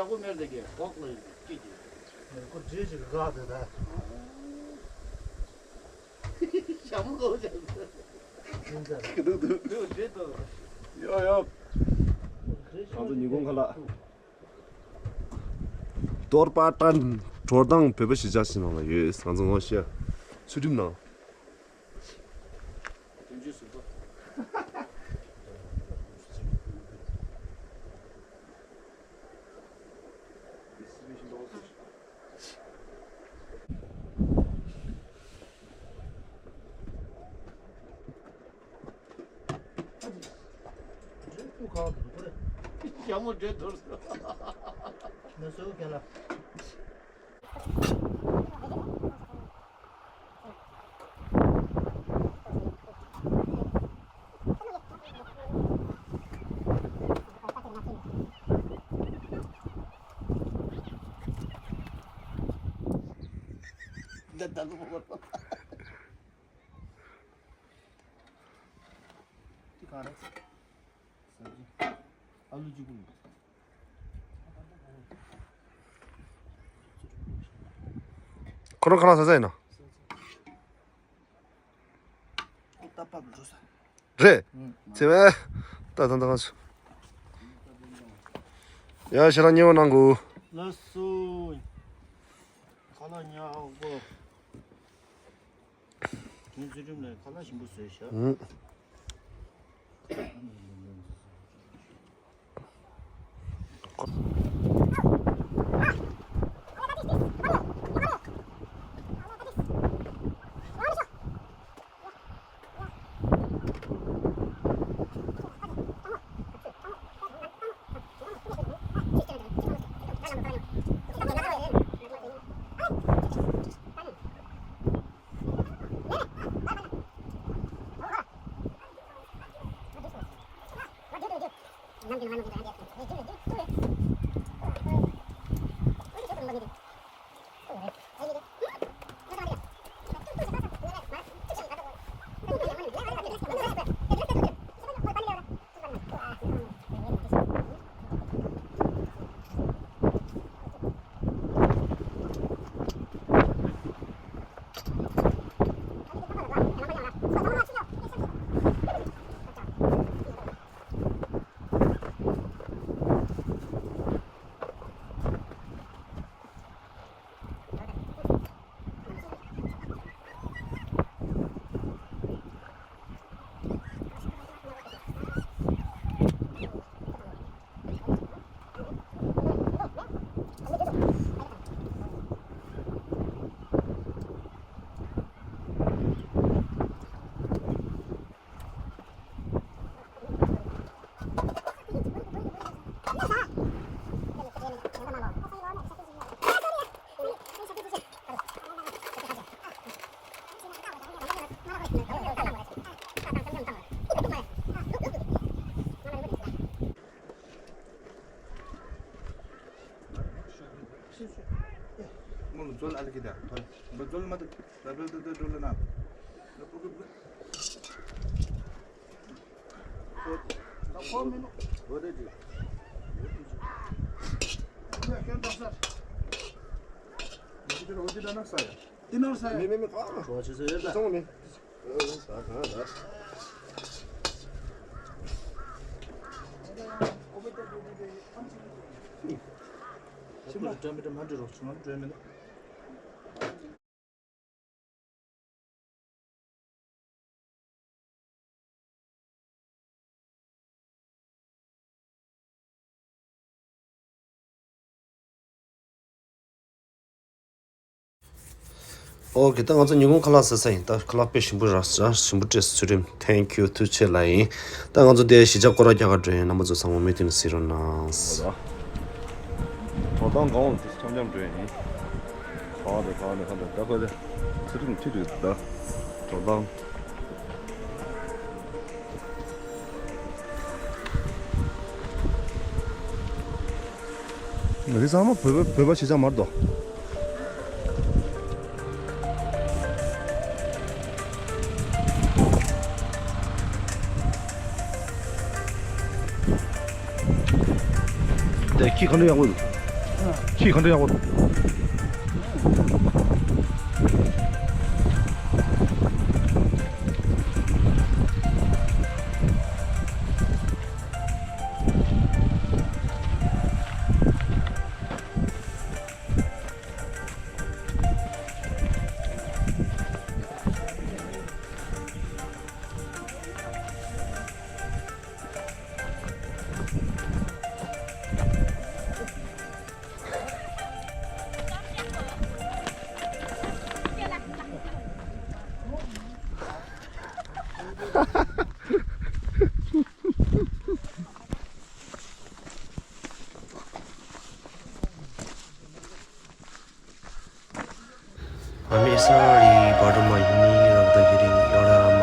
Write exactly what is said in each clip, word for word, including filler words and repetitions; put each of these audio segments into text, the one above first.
ཡག་པོ་མེད་དེ་གས་གོག་ལ་ཅི་ཅི། ཁོ་འདྲེ་ཞིག་ག་དེ་ད། ཞྭ་མོ་གོ་ཅག་ཡིན་ཙང་། གི་འདུག་འདུག་འདུག་འདྲེ་འདུག་ཡོ་ཡོ། ང་ཚོ་ཉིན་གུང་ཁ་ལག་གཏོར་པ་ཏན། དྲོ་དང་བོད་པ་གཞིས་ཆགས་ཤིག་ནང་ལ་ཡོད། ང་ཚོ་ངོ་ཤེས། ཚུལ་ཁྲིམས་ནང་། དོན་གཅོད་ཟུར་པ། ཞྭ་མོ་འདྲེ་འཐོར་སོང་། ང་ཚོའི་རྒན་ལགས། འདི་ད་ལོ་བོར་བ། འདི་གང་རེད། ཨ་ལུ་གཅིག་པུ་ཡིན། ཁོ་རང་ཁ་ལག་ཟ་ས་ཡིན་ནོ། ཏ་པ་འགྲོ་ས། རེད། ཚེ་བས། ད་ད་ད་ག་སུ། ཡ་ཞེ་དྲག་མཉེས་པོ་གནང་གོ། ལགས་སོ། ཁ་ལག་ཉག་གོ། དོན་ཚུལ་ཁྲིམས་ལ་ཁ་ལག་ཞིམ་པོ་བཟོས་ཤག་ཨུ། མོ་ལ་འཛོལ་ཨ་ལ་ཀི་ད་ཐོལ། མོ་འཛོལ་མ་ཐུབ། ད་འགྲོ་འགྲོ་འགྲོ་འགྲོ་ལ་ན། ད་ཁོ་མི་ནོ། འོ་དེ་ཅི། ཡ་ཁྱོད་འགྲོ་ས། འོ་དེ་ད་ན་ས་ཡ། དེ་ནོར་ས་ཡ། མེ་མེ་མེ་ཨ། གྲོགས་ཆེ་ས་ཡོད་ད། སོང་མེ། ཨ་ད་ད་ད། ཁྱིམ་ལ་འགྲོ་མི་འགྲོ་མ་འགྲོ་རོགས་བྱུང་ན་འགྲོ་མི་འདུག་ཨོ་ཁེ། ད་ང་ཚོ་ཉིན་གུང་ཁ་ལག་ཟ་ས་ཡིན། ད་ཁ་ལག་དཔེ་ཞིམ་པོ་རག་རག་ཞིམ་པོ་སྤྲད་སོང་། ཚུལ་ཁྲིམས། Thank you། ཐུགས་རྗེ་ཆེ་ལ་ཡིན། ད་ང་ཚོ་དེ་གཞིས་ཆགས་སྐོར་ར་རྒྱག་ག་འགྲོ་ཡིན། རྣམ་པ་ཚོ་ཚང་མ་མུ་མཐུད་ནས་གཟིགས་རོགས་གནང་། དྲོ་ཐང་གང་འོང་དུས་འཆམ་འཆམ་འགྲོ་ཡིན། གང་རེད་གང་རེད་གང་རེད། ད་ཁོ་དེ་ཚུལ་ཁྲིམས་ཁྲིད་འགྲོ་ཡིན། ད་དྲོ་ཐང་། འདི་ཚང་མ་བོད་པ་བོད་པ་གཞིས་ཆགས་མ་རེད་དོ། དེ་ཁྱི་ག་འདྲ་ཡག་པོ་འདུག་ཁྱི་ག་འདྲ་ཡག་པོ་འདུག་ཨ་མའི་ས་རི་བར་མ་ཡིན་ནི་རབ་ད་གི་རིང་ཡོད་ར། ཨ་མ་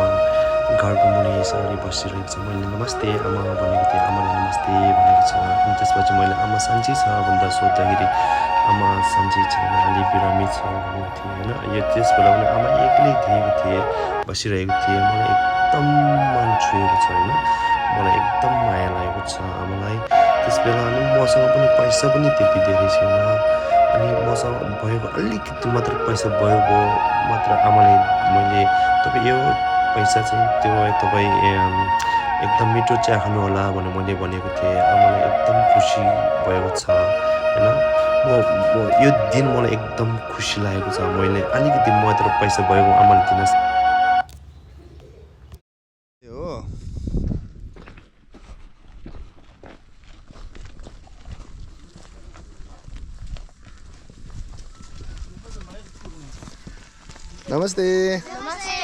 གར་གུ་མོ་ནི་ས་རི་བ་ཤི་རི་ཚང་མ་ལ་ནམ་སྟེ། ཨ་མ་བ་ནི་གི་ཏེ་ཨ་མ་ལ་ནམ་སྟེ་བ་ནི་གི་ཚང་ཨིན་ཏེ་སྤ་ཅི་མ་ལ་ཨ་མ་སན་ཅི་ས་བ་ད་སོ་ད་གི་རིང་ཨ་མ་སན་ཅི་ཚང་ལ་ལི་བི་ར་མི་ཚང་བ་ནི་གི་ཏེ་ཡོད་ན་ཡོད་ཏེ་སྤ་ལ་བ་ནི་ཨ་མ་ཡེ་ཀ་ལི་དེ་གི་ཏེ་བ་ཤི་ར་ཡེ་གི་ཏེ་མ་ལ་ཨེག་དམ་མ་ཆུ་ཡེ་གི་ཚང་ཡོད་ན་མ་ལ་ཨེག་དམ་མ་ཡེ་ལ་ཡེ་གི་ཚང་ཨ་མ་ལ་ཡེ། དེ་སྤེ་ལ་ནི་མོ་སང་པོ་ནི་པའི་ས་པོ་ནི་དེ་དེ་དེ་རེ་ཞེ་ན། ཨ་ནི་མོ་སང་བོ་ཡོ་ཨ་ལི་ཀི་ཏི་མ་ཏར་པའི་ས་བོ་ཡོ་བོ་མ་ཏར་ཨ་མ་ལི་མོ་ལི་ཏོ་པའི་ཡོ་པའི་ས་ཚིན་དེ་བོ་ཡོ་ཏོ་པའི་ཨེམ་ཨེག་དམ་མི་ཏོ་ཅ་ཧ་ནོ་ལ་བོ་ནི་མོ་ལི་བོ་ནི་གི་དེ་ཨ་མ་ལི་ཨེག་དམ་ཁུ་ཤི་བོ་ཡོ་ཚ་ཨེ་ན་མོ་མོ་ཡོ་དིན་མོ་ལི་ཨེག་དམ་ཁུ་ཤི་ལ་ཡོ་ཚ་མོ་ལི་ཨ་ལི་ཀི་ཏི་མ་ཏར་པའི་ས་བོ་ཡོ་ཨ་མ་ལི་དི་ན། ཡོ། नमस्ते। नमस्ते।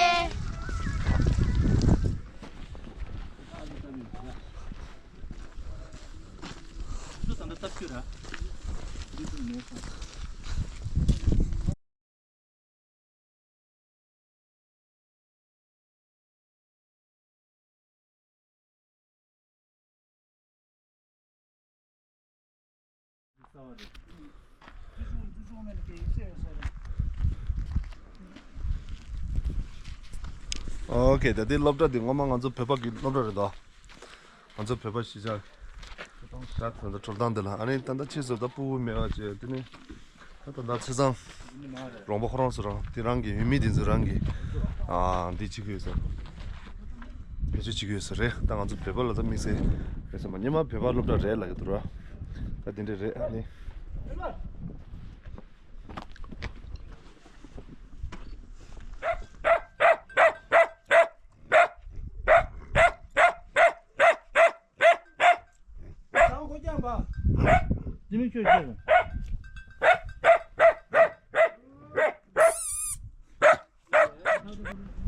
ཨོ་ཁེ། ད་དེ་སློབ་གྲྭ་དེ་ངོ་མ་ང་ཚོ་བོད་པ་གི་སློབ་གྲྭ་རེད་དོ། ང་ཚོ་བོད་པ་གཞིས་ཆགས། ད་ད་ལྟ་གྲོལ་སྟངས་འདི་ལ་ཨ་ནི་ད་ལྟ་ཕྱིས་སུ་ད་སྤུ་གུ་མེད་པ་བྱས་དེ་ནི་ད་ད་ལྟ་ཚེས་བཟང་རོང་པ་ཁོ་རང་ཚོ་རང་དེ་རང་གི་ཡུལ་མི་དེ་ཚོ་རང་གི་ཨ་འདི་བྱེད་ཀྱི་ཡོད་ས་བེད་སྤྱོད་བྱེད་ཀྱི་ཡོད་ས་རེད། ད་ང་ཚོ་བོད་པ་ལ་ད་དམིགས་བསལ་རེད་ས་མ་སྔོན་མ་བོད་པ་སློབ་གྲྭ་རེད་ལབ་ཀྱི་འདུག་ར། ད་དེ་འདྲ་རེད་ཨ་ནི།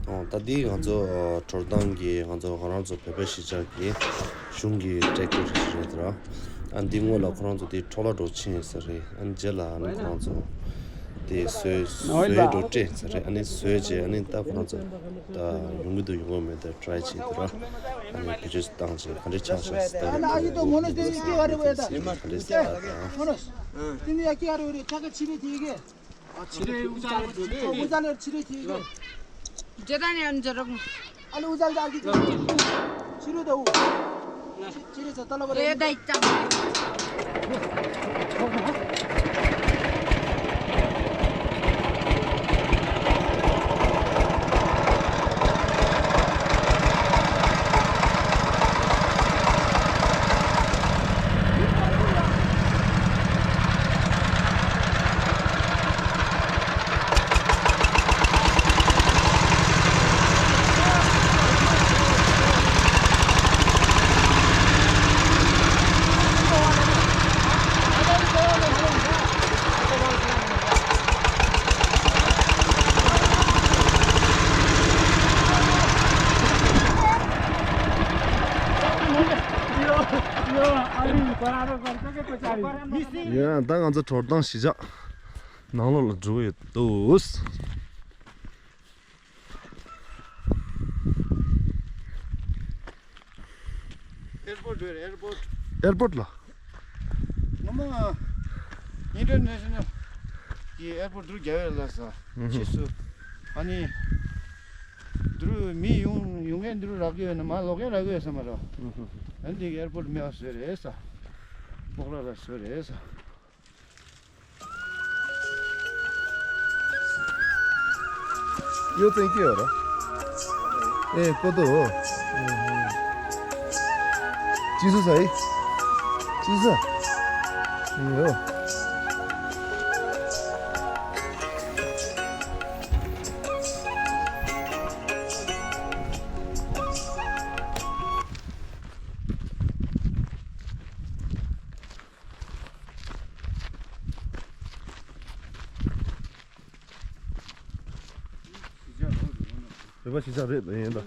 ཨོ། ད་འདི་ང་ཚོ་ཨ་གྲོལ་སྟངས་ཀྱི་ང་ཚོ་ཁོ་རང་ཚོ་བོད་པའི་གཞིས་ཆགས་ཀྱི་གཞུང་གི་ཊེག་ཊར་ཞིག་རེད་དེ་ར། ཨ་འདི་སྔོན་ལ་ཁོ་རང་ཚོ་དེ་འཕྲོ་བརླག་འགྲོ་ཕྱིན་ཡོད་ས་རེད། ཨ་རྗེས་ལ་ཨ་ནི་ཁོ་རང་ཚོ་དེ་བཟོས་བཟོས་འགྲོ་སྤྲད་ས་རེད། ཨ་ནི་བཟོས་རྗེས་ཨ་ནི་ད་ཁོ་རང་ཚོ་ད་ཡོང་གི་འདུག་ཡོང་གི་མེད་ད་ཊ་རའེ་བྱས་དེ་ར། ཨ་ནི་བེད་སྤྱོད་བཏང་རྗེས་ག་འདྲས་ཆགས་ཤག་ཟེར་ད་ཨ་ནི་ཨ་ཡི་ཏོ་ངོ་ནས་དེ་ནི་སྐྱེ་བ་རེད་བས་ད། ག་འདྲས་ཟེར་ད་ད། ངོ་ནས་དེ་ནི་ཡ་སྐྱེ་བ་རེད་བས་རེད། ཆ་ག་ཕྱི་རེད་དེ་གས། ཨ་ཕྱི་རེད། ཨུ་ཙ་ལེར་ཕྱི་རེད། ཨུ་ཙ་ལེར་ཕྱི་རེད་དེ་གས། ཇེ་ད་ནི་ཨ་ནི་ཇེ་རོག་ཨ་ལེ་ཨུ་ཙ་ལེར་ཨ་ཀི་ཕྱི་རེད་ད་ཨུ། ཕྱི་རེད་ཚ་ད་ལ་བ་རེད། ཨེ་ད་ཡི་ཙམ། ཡ། ད་ང་ཚོ་གྲོལ་སྟངས་གཞིས་ཆགས་ནང་ལོགས་ལ་འགྲོ་གི་ཡོད་འདུག་ཨེར་པོར་ཊ་རེད། ཨེར་པོར་ཊ། ཨེར་པོར་ཊ་ལ། ངོ་མ་ཨིན་ཊར་ནེ་ཤ་ནལ་གྱི་ཨེར་པོར་ཊ་འདུག་རྒྱ་བལ་ལ་ས་ཕྱིས་སུ་ཨ་ནི་འདི་རུ་མི་ཡོང་ཡོང་མཁན་འདི་རུ་རག་གི་ཡོད་ན་མ་ལོག་མཁན་རག་གི་ཡོད་ས་མ་རེད། ཨ་ནི་འདི་གི་ཨེར་པོར་ཊ་མེད་པ་བཟོས་རེད་ས། སྤོག་ར་ར་བཟོས་རེད་ས། ཡོད་ཙང་སྐྱེ་བ་ར། ཨེ་ཀོ་ཏོ། ཅི་སུ་ས་ཡི། ཅི་སུ་ས། ཡོ། བོད་པ་གཞིས་ཆགས་རེད་ཡིན་ད།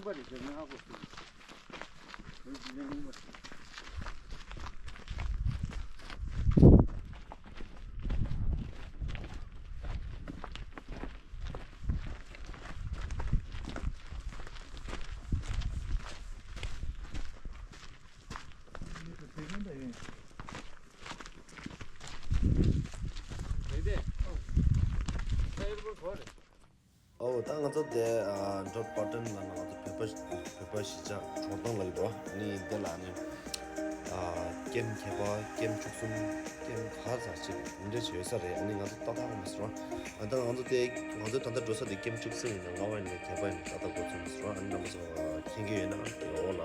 ཨོ་ད་ང་ཚོ་དེ་ཨ་འབྲོག་པ་ཊོན་ལ་ན་ང་ཚོ་བོད་པ་བོད་པ་གཞིས་ཆགས་གྲོང་རྡལ་ལ་ཡོད་དོ། ནི་དེ་ལ་ནི་ཨ་ཀེམ་བརྒྱད་པ་ཀེམ་བཅུ་གསུམ་ཀེམ་ག་ཚ་ཅིག་འདྲ་ཅིག་ཡོད་ས་རེད། ཨ་ནི་ང་ཚོ་ཏག་ཏག་མ་ཟེར་བ། ཨ་ད་ང་ཚོ་དེ་ང་ཚོ་ད་ལྟ་འགྲོ་ས་དེ་ཀེམ་བཅུ་གསུམ་ཡིན་ན་ལྔ་པ་ཡིན་ན་བརྒྱད་པ་ཡིན་ན་ཏག་ཏག་འགོ་ཚུགས་མ་ཟེར་བ། ཨ་ནི་རྣམ་པ་ཚོ་མཁྱེན་གྱི་ཡོད་ན་དེ་འོག་ལ་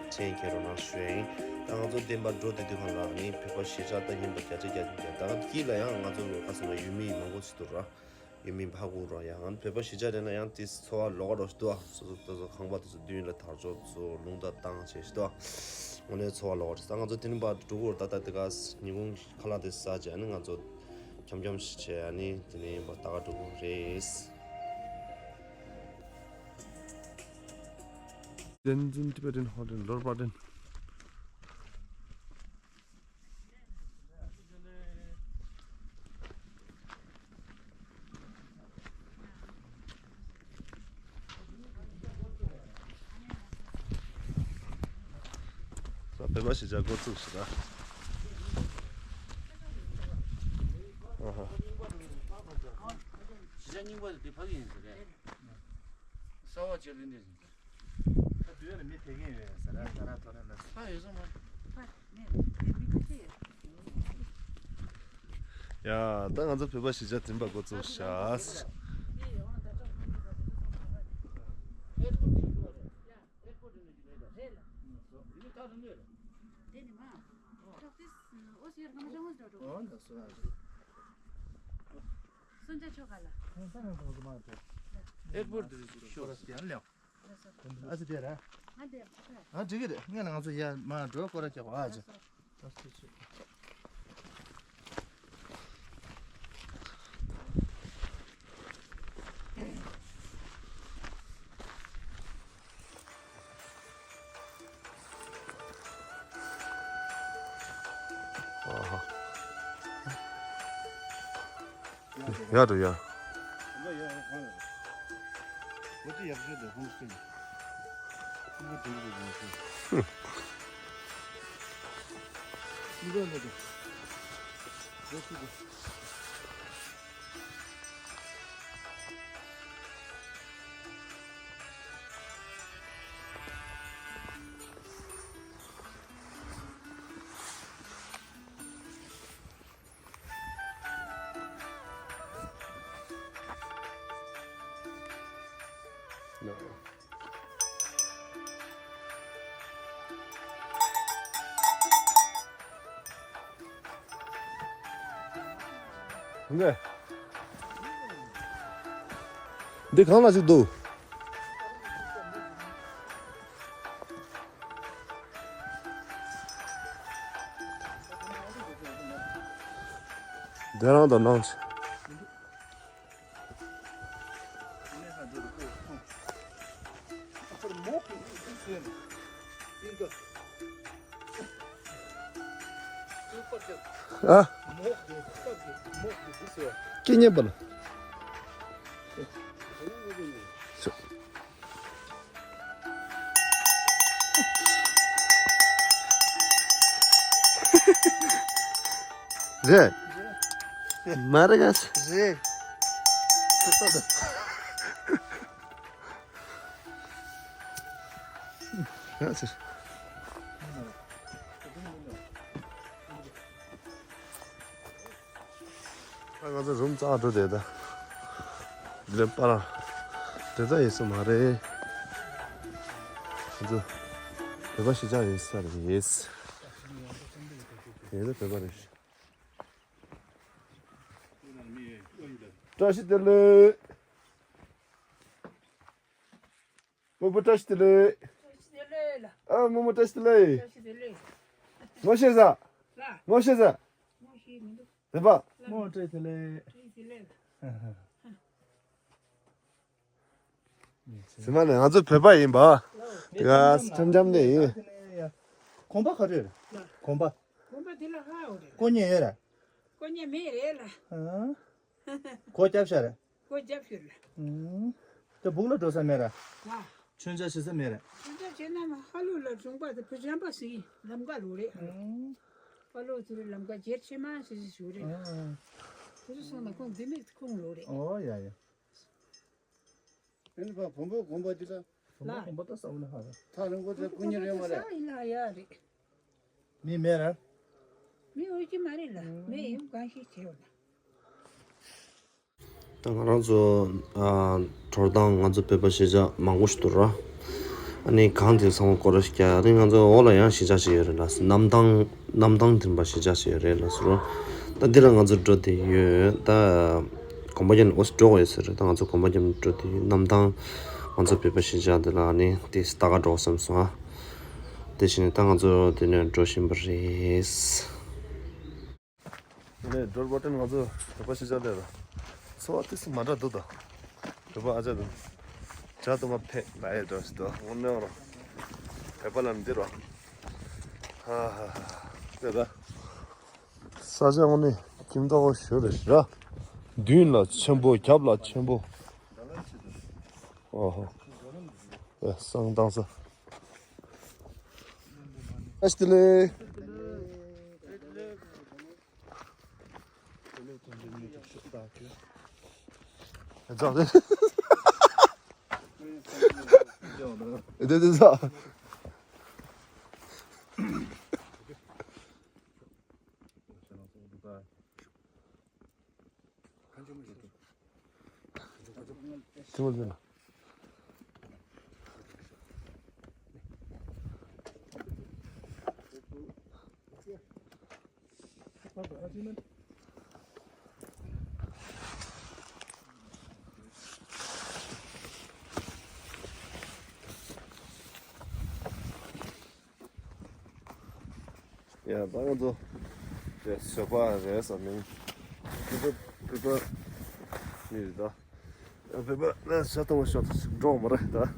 མཆན་འཁྱེར་རོགས་གནང་ཞུ་ཡིན། ད་ང་ཚོ་བདེན་པ་འགྲོ་དེ་དུས་གང་ལ་ནི་བོད་པ་གཞིས་ཆགས་ད་ཡིན་པ་བརྒྱ་ཆ་བརྒྱ་ཆ་བརྒྱ། ད་དཀྱིལ་ལ་ཡང་ང་ཚོ་ཁ་སང་ལ་ཡུལ་མི་མང་པོ་ཞིག་འདུག་ར། ཡུལ་མི་ཕ་གུ་ར་ཡང་ང་བོད་པ་གཞིས་ཆགས་རེད་ན་ཡང་དེ་འཚོ་བ་ལོགས་ཀ་འགྲོ་ཞིག་འདུག་ཨ། སོ་སོ་སོ་སོ་ཁང་པ་དེ་ཚོ་མདུན་ལ་དར་ལྕོག་ཚོ་རླུང་རྟ་བཏང་བྱས་ཞིག་འདུག་ཨ། དངོས་གནས་འཚོ་བ་ལོགས་ཀ་རེད། ད་ང་ཚོ་དེ་རིང་པ་འགྲོ་གི་རེད། ད་ད་དེ་ག་ཉིན་གུང་ཁ་ལག་དེ་ཟ་བྱས་ཨ་ནི་ང་ཚོ་འཁྱམ་འཁྱམ་ཞིག་བྱས་ཨ་ནི་དེ་ནས་ཡིན་པ་ད་ག་འགྲོ་གི་རེད། Tenzin Tibetan Hotel, Lorpaten. ས་བོད་པ་གཞིས་ཆགས་འགོ་ཚུགས་ཤིག་ད། ཨ་ཧ། གཞིས་ཆགས་རྙིང་པ་དེ་ཕ་གི་ཡིན་ཟེར་རེད། གསར་བ་ཅིག་རེད་འདི། ད་དུས་ཡོད་ན་མི་དེ་གིན་ཡོད་ས་ར་ས་ར་ཐོ་རེ་ལ། ཕ་ཡོད་ས་མ། ཕ་ནས་དེ་མི་ཁ་ཤས་ཡོད། ཡ་ད་ང་ཚོ་བོད་པ་གཞིས་ཆགས་འཛིན་པ་འགོ་ཚུགས་ཤག་ཨེར་པོར་ཊི་ནས་ཀྱི་རེད་ད། ཨེར་པོར་ཊི་ནས་ཀྱི་རེད་ད། རེད་ལ། འདི་ནི་ད་རུང་རེད། དེ་ནི་མ། ཁྲག་ཏིས་ཨོ་སི་ཡར་ཁ་མ་ཤང་ངོས་འགྲོ་འགྲོ། ཨོ་ན་སོ་ཡ། སོན་ཆ་ཆོ་ག་ལ། ཁོང་ས་ནས་ཁོང་ཚོ་མ་འགྲོ། ཨེར་པོར་ཊི་དེ་ཚོ་ཤོག་ཨོ་སི་ཡར་ལེའོ། ཨ་ཙི་དེ་ར། ང་འདི་ཕ་ཨ་འགྲིག་གི་རེད། ངས་ལ་ང་ཚོ་ཡར་མ་འགྲོ་སྐོར་ར་རྒྱག་གོ་ཨ་ཙི། ཨ་ཙི་ཙི། ཨ་ཧ། ཡ་འགྲོ་ཡ། ནས། འདི་གང་ལ་ཞིག་འདུག་དེ་རང་དང་ནང་ཆེ། ཨ། སྐད་སྙན་པ་ལ། རེད། མ་རེད་ག་རེད། ང་ཚོ་རུམ་རྩ་འགྲོ་དེ་ད། འདི་པར་དེ་ཚོ་ཡིན་ས་མ་རེད། ང་ཚོ་བོད་པ་གཞིས་ཆགས་ཡིན་ས་རེད། ཡིན་ས་བོད་པ་རེད། བཀྲ་ཤིས་བདེ་ལེགས། སྤོ་བོ་བཀྲ་ཤིས་བདེ་ལེགས། བཀྲ་ཤིས་བདེ་ལེགས་ལ། ཨ་མོ་མོ་བཀྲ་ཤིས་བདེ་ལེགས། བཀྲ་ཤིས་བདེ་ལེགས། ངོ་ཤེས་ས། ལ། ངོ་ཤེས་ས། ངོ་ཤེས་མི་འདུག་དེ་པ། མོ་བཀྲ་ཤིས་བདེ་ལེགས། བཀྲ་ཤིས་བདེ་ལེགས་ལ། ཟི་མ་ནས་ང་ཚོ་བོད་པ་ཡིན་པ། དེ་ག་འཆམ་འཆམ་ནས་ཡིན། གོམ་པ་ག་རེ་རེད། གོམ་པ། གོམ་པ་དེ་ལ་ཧ་འོ་རེད། ཀོ་ཉེ་ཡོད་ར། ཀོ་ཉེ་མེད་རེད་ལ། ཨ། གོ་རྒྱབ་ཤ་རེད། གོ་རྒྱབ་ཤ་རེད། ཨུམ། དེ་སྦུག་ལ་འགྲོ་ས་མེད་ར། ལ། མཆོད་མཇལ་བྱེད་ས་མེད་ར། མཆོད་མཇལ་བྱེད་ན་མ་ཧ་ལུ་ལ་གྲོང་པ་དེ་བུ་གཞན་པ་ཞིག་ལམ་ཀ་ལོ་རེད། ཨུམ། ཧ་ལུ་དེ་རེད་ལམ་ཀ་རྒྱལ་ཆེ་མ་ཞིག་ཞིག་ཞུ་རེད། ཨུམ། དེ་ཚོ་སོང་ན་ཁོང་འདི་མེད་ཁོང་ལོ་རེད། ཨོ་ཡ་ཡ། ཨེ་ནི་བ་བོན་པོ་དགོན་པ་འདི་ལ། བོན་པོ་དགོན་པ་ད་ས་བོན་ཧ་ར། ཐག་རིང་པོ་དེ་སྐུ་ཉིད་རེད་མ་རེད། ས་ཡིན་ལ་ཡ་རེད། མི་མེད་ར། མི་འོས་ཀྱི་མ་རེད་ལ། མི་ཡིན་གང་ཞིག་བྱེད་འོ་ལ། ད་ང་རང་ཚོ་ཨ་གྲོར་ཐང་ང་ཚོ་བོད་པ་གཞིས་ཆགས་མང་པོ་ཞིག་འདུག་ར། ཨ་ནི་གང་དེ་ཚང་མ་སྐོར་ར་ཞིག་རྒྱག་ཨ་ནི་ང་ཚོ་འོག་ལ་ཡང་གཞིས་ཆགས་ཤིག་ཡོད་རེད་ལ། གནམ་ཐང་གནམ་ཐང་མཐུན་པ་གཞིས་ཆགས་ཤིག་ཡོད་རེད་ལ་ཟེར་རོ། ད་འདི་ལ་ང་ཚོ་འགྲོ་བསྡད་ཡོད། ད་གོམ་པ་རྒྱབ་ནས་འོ་འགྲོ་དགོས་ཡོད་ཟེར་རེད། ད་ང་ཚོ་གོམ་པ་རྒྱབ་ནས་འགྲོ་བསྡད་ཡོད། གནམ་ཐང་ང་ཚོ་བོད་པ་གཞིས་ཆགས་འདི་ལ་ཨ་ནི་དེ་ལྟ་ག་འགྲོ་བསམ་སོང་ཨ། དེ་བཞིན་ད་ང་ཚོ་དེ་ནས་འགྲོ་བཞིན་པ་རེད། ནས་སྒྲོལ་པ་ཏྲེན་ང་ཚོ་བོད་པ་གཞིས་ཆགས་ལས་ར། འཚོ་བ་ཏི་སི་མ་འདྲ་འདུག་ད། བོད་པ་ཨ་ཅག་དང་། ཇ་དུ་མ་ཕེ་ལ་ཡེ་འདྲ་ཞིག་འདུག་དངོས་གནས་རང་། བོད་པ་ལ་འདི་ར། ཧ་ཧ་ཧ། དེ་ར། ས་ཆ་དངོས་གནས་ཁྱིམ་ཐོག་ཞོ་རེ་ར། མདུན་ལ་ཆེན་པོ་རྒྱབ་ལ་ཆེན་པོ། ཨོ་ཧོ། ཨེ་སང་དང་ས། ཨ་ཤི་ལེ། ཨེ་ཛ་ལེ། ཨེ་དེ་དེ་ས། ཐིམ་པ་ལ། ཡ་ད་ང་ཚོ་དེ་ཞོགས་པ་རེད་ས་མིན། བོད་པ་བོད་པ་མི་རེད་ད། ཡ་བོད་པ་ན་ཤ་སྟོང་བ་ཤོག་འགྲོ་མ་རེད་ད།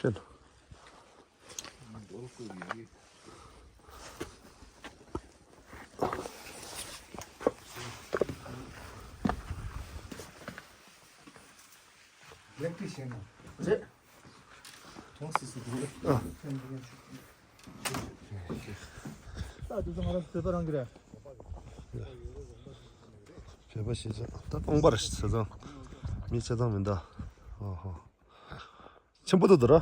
ཕྱིན། ལེགས་བྲིས་བྱས་ན། རེད། ཐོང་སི་སི་འདུག་ཨ། ད་དུས་ཚོད་ང་རང་བོད་པ་རང་གི་རེད། བོད་པ་ཞིག་ཚོ་ད་སྟོང་པར་ཞིག་ཚོ་ཚང་མི་ཆ་ཚང་མི་འདུག་ཨོ་ཧོ། ཆེན་པོ་འདུག་ད་ར།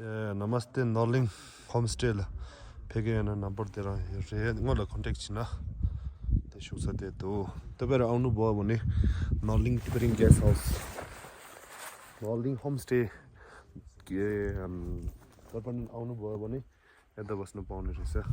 ཨེ་ནམ་སྟེ་ནོར་གླིང་ཧོམ་སྟེ་ལ་ཕེབས་ཀྱི་ཡོད་ན་ནམ་བར་དེ་རང་ཡོད་རེད། སྔོན་ལ་ཀོན་ཊེག་བྱས་ན་དེ་བཞུགས་ས་དེ་འདུག་དེ་བར་ཨའུ་ནུ་བོ་བོ་ནི་ནོར་གླིང་ཊི་པི་རིང་གེ་སི་ཧའུ་སི། ནོར་གླིང་ཧོམ་སྟེ་གི་ཨམ་ཀོར་པན་ཨའུ་ནུ་བོ་བོ་ནི་ཨེ་ད་བས་ནུ་པའོ་ནི་རེད་ས།